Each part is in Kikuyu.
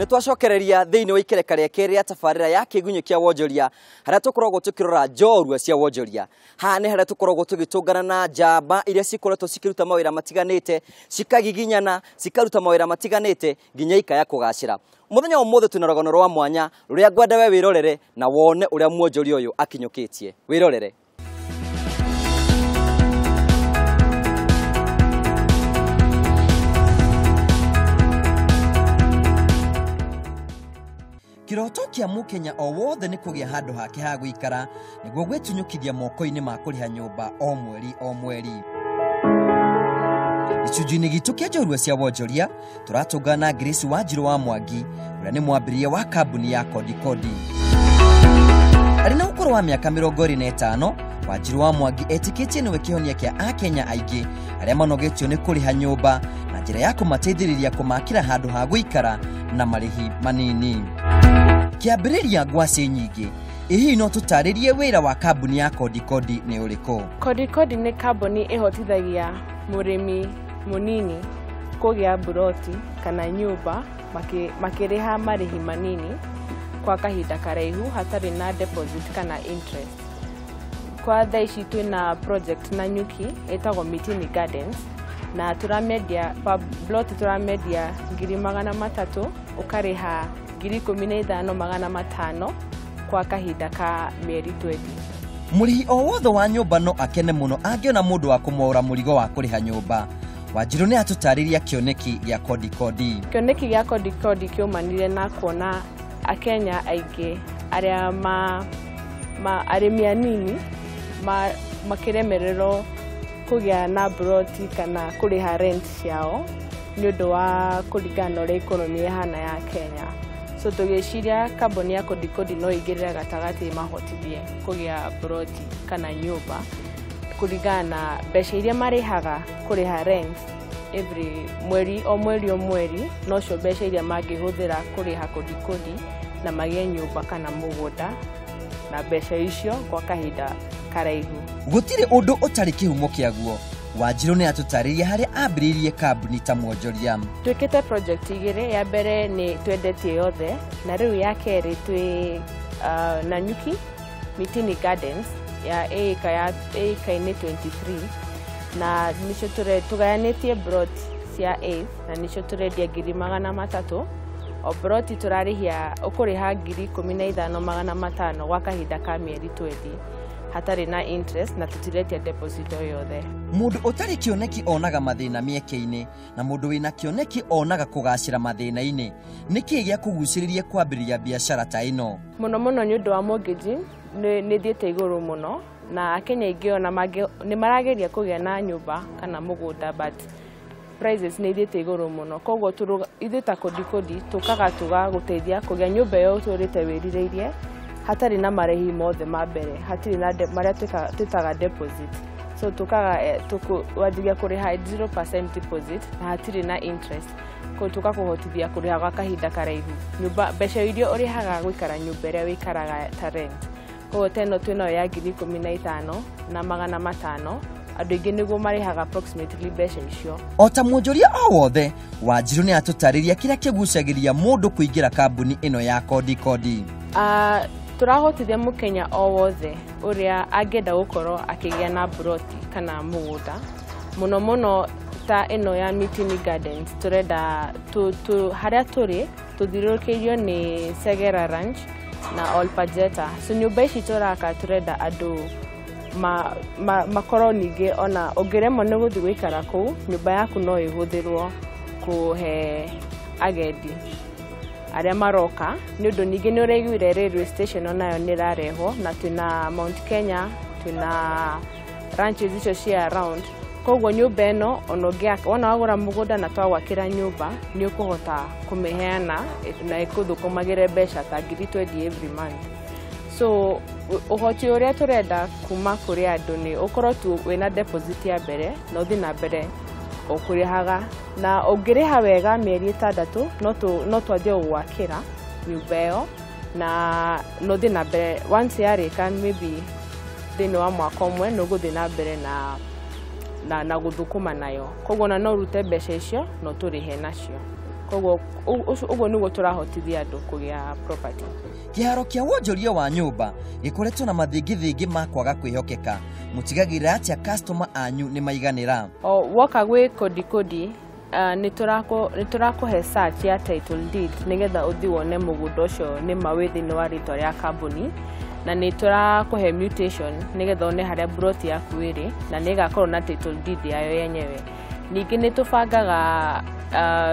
Twacokereria thĩinĩ wa ikereka rĩa kerĩ rĩa tabarĩra ya kĩgunyũ kĩa wonjoria, harĩa tũkoragwo tũkĩrora njorua cia wonjoria. Haha nĩ harĩa tũkoragwo tũgĩtũngana na njamba iria cikoretwo cikĩruta mawĩra matiganĩte, cikagiginyana, cikaruta mawĩra matiganĩte nginya ikaya kũgacĩra. Mũthenya wa ũmũthĩ twĩna rũgano rwa mwanya rũrĩa ngwenda we wĩrorere na wone ũrĩa mwonjoria ũyũ akinyũkĩtie. Wĩrorere. Kĩroto kĩa mũkenya o wothe nĩ kũgĩa handũ hake ha gũikara nĩguo gwĩtunyũkithia moko-inĩ ma kũrĩha nyũmba o mweri o mweri. Gĩcunjĩ-inĩ gitũ kĩa njorua cia wonjoria tũratũngana na Grace Wanjirũ wa Mwangi ũrĩa nĩ mwambĩrĩria wa kambuni ya Kodi Kodi. Arĩ na ũkũrũ wa mĩaka 25, Wanjirũ wa Mwangi etĩkĩtie nĩwe kĩhonia kĩa akenya aingĩ arĩa manogetio nĩ kũrĩha nyũmba na njĩra ya kũmateithĩrĩria kũmakĩra handũ ha gũikara na marĩhi manini. Kĩambĩrĩria ngwacĩ nyingĩ, ĩ hihi no tũtarĩrie wĩra wa kambuni ya Kodi Kodi nĩ ũrĩkũ? Kodi Kodi nĩ kambuni ĩhotithagia mũrĩmi mũnini kũgĩa mburoti kana nyũmba makĩrĩha marĩhi manini kwa kahinda karaihu hatarĩ na deposit kana interest. Kwa thaa ici twĩna project na nyuki ĩtagwo Mitini Gardens na tũramendia per plot tũramendia 300,000 ũkarĩha 15,500 kwa kahinda ka mĩeri 20. Mũrĩhi o wothe wa nyũmba no akene mũno angĩona mũndũ wa kũmwaũra mũrigo wa kũrĩha nyũmba. Wanjirũ nĩ atũtarĩria kĩoneki gĩa Kodi Kodi. Kĩoneki gĩa Kodi Kodi kĩaumanire na kuona akenya aingĩ arĩa arĩmi anini makĩremererwo kũgĩa na mburoti kana kũrĩha rent ciao nĩ ũndũ wa kũringana na ũrĩa economy ĩhana ya Kenya. So tũgĩciria kambuni ya Kodi Kodi no ĩingĩrĩre gatagatĩ mahotithie kũgĩa mburoti kana nyũmba kũringana na mbeca iria marĩhaga kũrĩha rent every mweri o mweri o mweri, nocio mbeca iria mangĩhũthĩra kũrĩha Kodi Kodi na magĩe nyũmba kana mũgũnda na mbeca icio kwa kahinda karaihu. Gũtirĩ ũndũ ũtarĩ kĩhumo kĩaguo. Wanjirũ nĩ atũtarĩria harĩa ambĩrĩirie kambuni ta mwonjoria. Twĩkĩte project igĩrĩ, ya mbere nĩ twendetie yothe na rĩu ya kerĩ twĩ Nanyuki Mitini Gardens ya ĩka-inĩ 23 na nĩcio tũgayanĩtie plot cia 8 na nĩcio tũrendia 300,000. O plot tũrarĩhia ũkũrĩha 15,500 gwa kahinda ka mĩeri 20 hatarĩ na interest na tũtiretia deposit o yothe. Mũndũ ũtarĩ kĩoneki onaga mathĩna mĩeke-inĩ na mũndũ wĩna kĩoneki onaga kũgacĩra mathĩna-inĩ. Nĩ kĩĩ gĩa kũgucĩrĩria kwambĩrĩria biacara ta ĩno? Mũno mũno nĩ ũndũ wa mortgage nĩ thiĩte igũrũ mũno na akenya aingĩ ona nĩ marageria kũgĩa na nyũmba kana mũgũnda but prices nĩ ithiĩte igũrũ mũno, koguo ithuĩ ta Kodi Kodi tũkaga tũgagũteithia kũgĩa nyũmba ĩyo ũtũrĩte wĩrirĩirie hatarĩ na marĩhi mothe ma mbere, hatirĩ na marĩa twĩtaga deposit. So tũkaga wanjagia kũrĩha 0% deposit na hatirĩ na interest, koguo tũkakũhotithia kũrĩha gwa kahinda karaihu. Nyũmba mbeca iria ũrĩhaga gũikara nyũmba ĩrĩa wĩikaraga ta rent, koguo ta ĩno twĩnayo ya 15,500, andũ aingĩ nĩguo marĩhaga approximately mbeca icio. O ta mwonjoria o wothe, Wanjirũ nĩ atũtarĩria kĩrĩa kĩgucagĩrĩria mũndũ kũingĩra kambuni ĩno ya Kodi Kodi. Tũrahotithia mũkenya o wothe ũrĩa angĩenda gũkorwo akĩgĩa na mburoti kana mũgũnda, mũno mũno ta ĩno ya Mitini Gardens tũrenda harĩa tũrĩ tũthiũrũrũkĩirio nĩ Segera Ranch na Olpajeta. So nyũmba ici tũraka tũrenda andũ makorwo ningĩ ona ũngĩremwo nĩ gũthiĩ gũikara kũu, nyũmba yaku no ĩhũthĩrwo kũhe agendi arĩa maroka nĩ ũndũ ningĩ nĩ ũraiguire railway station onayo nĩ ĩrarehwo na twĩna Mount Kenya, twĩna ranches icio cia around, koguo nyũmba ĩno ona ũngĩaka wona wagũra mũgũnda na twagwakĩra nyũmba nĩ ũkũhota kũmĩheana na ĩkũthũkũmagĩre mbeca ta 20,000 every month. So ũhoti ũrĩa tũrenda kuma kũrĩ andũ nĩ ũkorwo tu wĩna deposit ya mbere na ũthiĩ na mbere ũkũrĩhaga, na ũngĩrĩha wega mĩeri 6 no twanjie gũgwakĩra nyũmba ĩyo na ũthiĩ na mbere once yarĩka maybe thĩinĩ wa mwaka ũmwe nĩ ũgũthiĩ na mbere na gũthũkũma nayo, koguo ona no ũrute mbeca icio na ũtũrĩhe nacio. Koguo ũguo nĩguo tũrahotithia andũ kũgĩa property. Kĩharo kĩa wonjoria wa nyũmba gĩkoretwo na mathĩngĩthĩngĩ ma kwaga kwĩhokeka. Mũtigagĩrĩra atĩa customer anyu nĩ maiganĩra? O woka gwĩ Kodikodi, nĩ tũrakũhe search ya title deed nĩgetha ũthiĩ wone mũgũnda ũcio nĩ ma wĩ thĩinĩ wa rĩtwa rĩa kambuni, na nĩ tũrakũhe mutation nĩgetha one harĩa plot yaku ĩrĩ, na nĩ ĩgakorwo na title deed yayo yenyewe. Ningĩ nĩ tũbangaga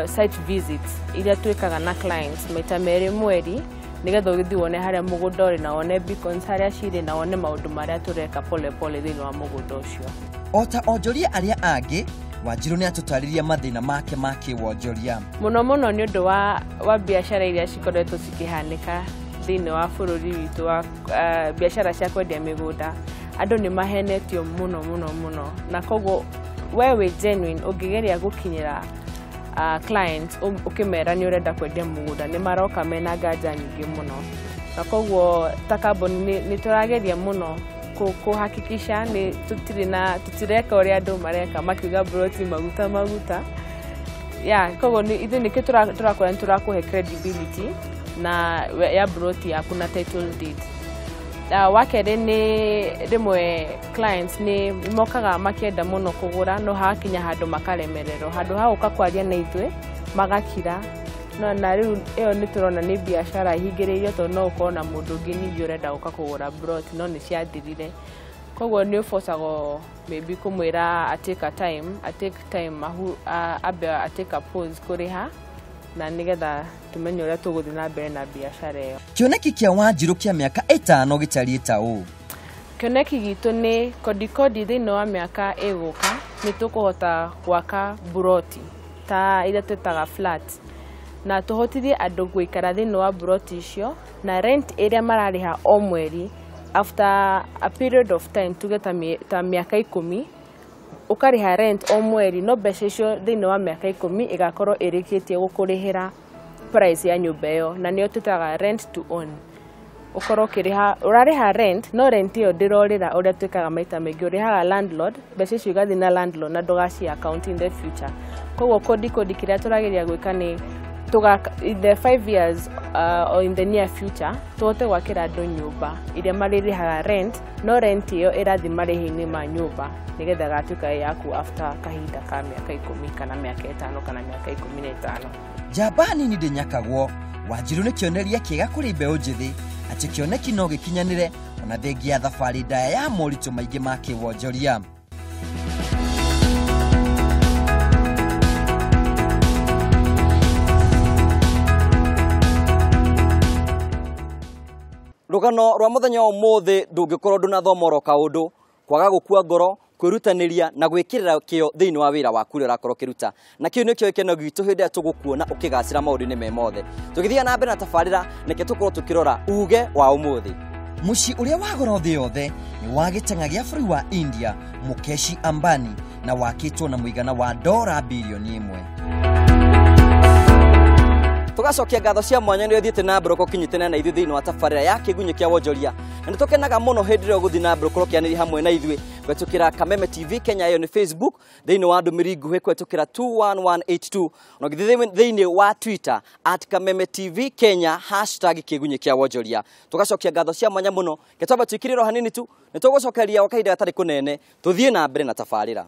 site visits iria twĩkaga na clients maita merĩ mweri nĩgetha ũgĩthiĩ wone harĩa mũgũnda ũrĩ na wone beacons harĩa cirĩ na wone maũndũ marĩa tũreka pole pole thĩinĩ wa mũgũnda ũcio. O ta onjoria arĩa angĩ, Wanjiru nĩ atũtarĩria mathĩna make ma kĩwonjoria. Mũno mũno nĩ ũndũ wa biacara iria cikoretwo cikĩhanĩka thĩinĩ wa bũrũri witũ wa biacara cia kwendia mĩgũnda, andũ nĩ mahenetio mũno mũno mũno, na koguo we wĩ genuine ũngĩgeria gũkinyĩra clients ũkĩmera nĩ ũrenda kwendia mũgũnda nĩ maroka mena nganja nyingĩ mũno, na koguo ta kambuni nĩ tũrageria mũno kũhakikisha nĩ tũtireka ũrĩa andũ mareka makiuga broti maguta maguta. Yeah, koguo ithuĩ nĩkĩo tũrakora nĩ tũrakũhe credibility na ya broti yaku na title deed. Wa kerĩ nĩ rĩmwe clients nĩ mokaga makĩenda mũno kũgũra no hakinya handũ makaremererwo, handũ ha gũka kwaria na ithuĩ magakira. No na rĩu ĩyo nĩ tũrona nĩ biacara ĩhingĩrĩirio tondũ no ũkorwo na mũndũ ũngĩ ningĩ ũrenda gũka kũgũra broti no nĩ ciathirire. Koguo nĩ ũbocagwo maybe kũmwĩra a take a time, a take time ambe a take a pause kũrĩha na nĩgetha tumenye ũrĩa tũgũthiĩ na mbere na biacara ĩyo. Kĩoneki kĩa Wanjiru kĩa mĩaka 5 gĩtariĩ ta ũũ. Kĩoneki gitũ nĩ Kodikodi thĩinĩ wa mĩaka ĩgũka nĩ tũkũhota gwaka buroti ta iria twĩtaga flat, na tũhotithie andũ gũikara thĩinĩ wa buroti icio na rent ĩrĩa mararĩha o mweri after a period of time tuge ta mĩaka 10 ũkarĩha rent o mweri no mbeca icio thĩinĩ wa mĩaka 10 ĩgakorwo ĩrĩkĩtie gũkũrĩhĩra price ya nyũmba ĩyo, na nĩyo twĩtaga rent to own. Ũkorwo ũkĩrĩha, ũrarĩha rent no rent ĩyo ndĩrorĩra ũrĩa twĩkaga maita maingĩ, ũrĩhaga landlord mbeca icio igathiĩ na landlord na ndũgaci account in the future. Koguo Kodikodi kĩrĩa tũrageria gwĩka nĩ in the 5 years or in the near future tũhote gwakĩra andũ nyũmba iria marĩrĩhaga rent no rent ĩyo ĩrathiĩ marĩhi-inĩ ma nyũmba nĩgetha ĩgatuĩka yaku after kahinda ka mĩaka 10 kana mĩaka 5 kana mĩaka 15. Njamba nini ndĩnyakagwo. Wanjiru nĩ kĩonereria kĩega kũrĩ mbeũ njĩthĩ atĩ kĩoneki no gĩkinyanĩre ona thengia ya thabarĩ ndaya ya moritũ maingĩ ma kĩwonjoria. Rũgano rwa mũthenya wa ũmũthĩ ndũngĩkorwo ndũnathoma oro kaũndũ, kwaga gũkua ngoro, kwĩrutanĩria na gwĩkĩrĩra kĩo thĩinĩ wa wĩra waku ũrĩa ũrakorwo ũkĩruta, na kĩu nĩkĩo gĩkeno gitũ hĩndĩ ĩrĩa tũgũkuona ũkĩgacĩra maũndũ-inĩ me mothe. Tũgĩthiĩ na mbere na tabarĩra, nĩkĩo tũkorwo tũkĩrora uge wa ũmũthĩ. Mũciĩ ũrĩa wa goro thĩ yothe nĩ wa gĩteng'a gĩa bũrũri wa India, Mukesh Ambani, na wakĩtwo na mũigana wa dora bilioni 1. Tũgacokia ngatho cia mwanya nĩ ũthiĩte na mbere ũkĩnyitana na ithuĩ thĩinĩ wa tabarĩra ya kĩgunyĩ kĩa wonjoria, na nĩ tũkenaga mũno hĩndĩ ĩrĩa ũgũthiĩ na mbere ũkorwo ũkĩanĩria hamwe na ithuĩ kũhetũkĩra Kameme TV Kenya, ĩyo nĩ Facebook, thĩinĩ wa ndũmĩrĩri nguhĩ kũhetũkĩra 21182, na ũgĩthiĩ thĩinĩ wa Twitter @Kameme TV Kenya #kĩgunyĩ kĩa wonjoria. Tũgacokia ngatho cia mwanya mũno, ketwamba twĩkĩrĩrwo hanini tu nĩ tũgũcokeria kwa kahinda gatarĩ kũnene tũthiĩ na mbere na tabarĩra.